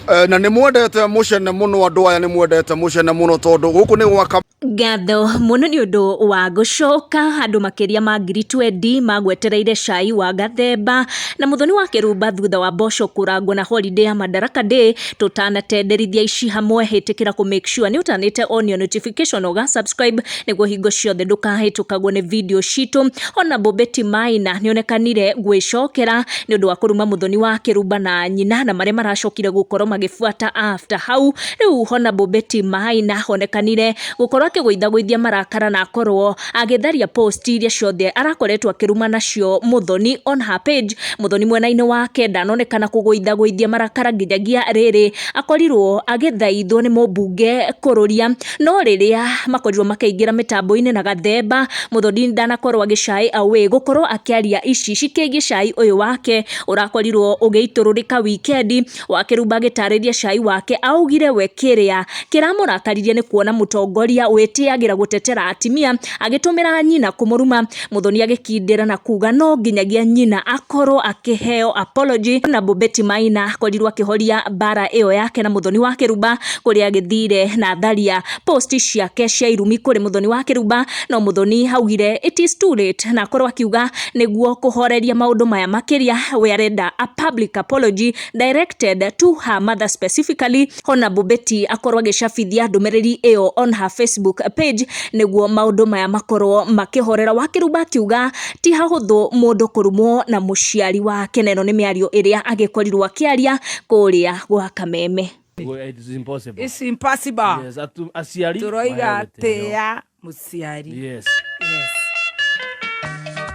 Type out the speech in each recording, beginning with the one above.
Eh, na nĩ mwendete mũcene mũno andũ aya nĩ mwendete mũcene mũno tondũ gũkũ nĩ gwaka Ngatho mũno nĩ ũndũ wa gũcoka andũ makĩria ma 20,000 magwetereire cai wa Gathemba na Mũthoni wa Kĩrumba thutha wa mboco kũrangwo na holiday ya Madaraka Day. Tũtanatenderithia ici hamwe, hĩtĩkĩra kũ make sure nĩ ũtanĩte on your notification ũga subscribe nĩguo hingo ciothe ndũkahĩtũkagwo nĩ video citũ. Ona Betty Maina nĩonekanire gwĩcokera nĩ ũndũ wa kũruma Mũthoni wa Kĩrumba na nyina na marĩa maracokire gũkorwo magĩbuata after hau. Rĩu Honorable Betty Maina onekanire gũkorwo akĩgũithagũithia marakara na akorwo agĩtharia post iria ciothe arakoretwo akĩruma nacio Mũthoni on her page. Mũthoni mwena-inĩ wake ndanonekana kũgũithagũithia marakara nginyagia rĩrĩ akorirwo agĩthaithwo nĩ mũmbunge kũrũria, no rĩrĩa makorirwo makĩingĩra mĩtambo-inĩ na Gathemba, Mũthoni ndanakorwo agĩ shy away gũkorwo akĩaria ici cikĩgiĩ cai ũyũ wake ũrakorirwo ũgĩitũrũrĩka wikendi. Wakĩrumba agĩtarĩria cai wake augire we kĩrĩa kĩramũrakaririe nĩ kuona mũtongoria wĩtĩagĩra gũtetera atimia agĩtũmĩra nyina kũmũruma. Mũthoni agĩkindĩra na kuga no nginyagia nyina akorwo akĩheo apology. Na Betty Maina akorirwo akĩhoria mbara ĩyo yake na Mũthoni wa Kĩrumba kũrĩa agĩthire na tharia post ciake cia irumi kũrĩ Mũthoni wa Kĩrumba, no Mũthoni augire it is too late na akorwo akiuga nĩguo kũhoreria maũndũ maya makĩria we arenda a public apology directed to her mother specifically. Honorable Betty akorwo agĩcabithia ndũmĩrĩri ĩyo on her Facebook page nĩguo maũndũ maya makorwo makĩhorera. Wakĩrumba akiuga ti hahũthũ mũndũ kũrumwo na mũciari wake, na ĩno nĩ mĩario ĩrĩa agĩkorirwo akĩaria kũrĩa gwa Kameme. It's impossible. It's impossible. Yes, aciari Tũroiga maheo gĩtĩo. tĩa mũciari. Yes. Yes.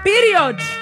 Period.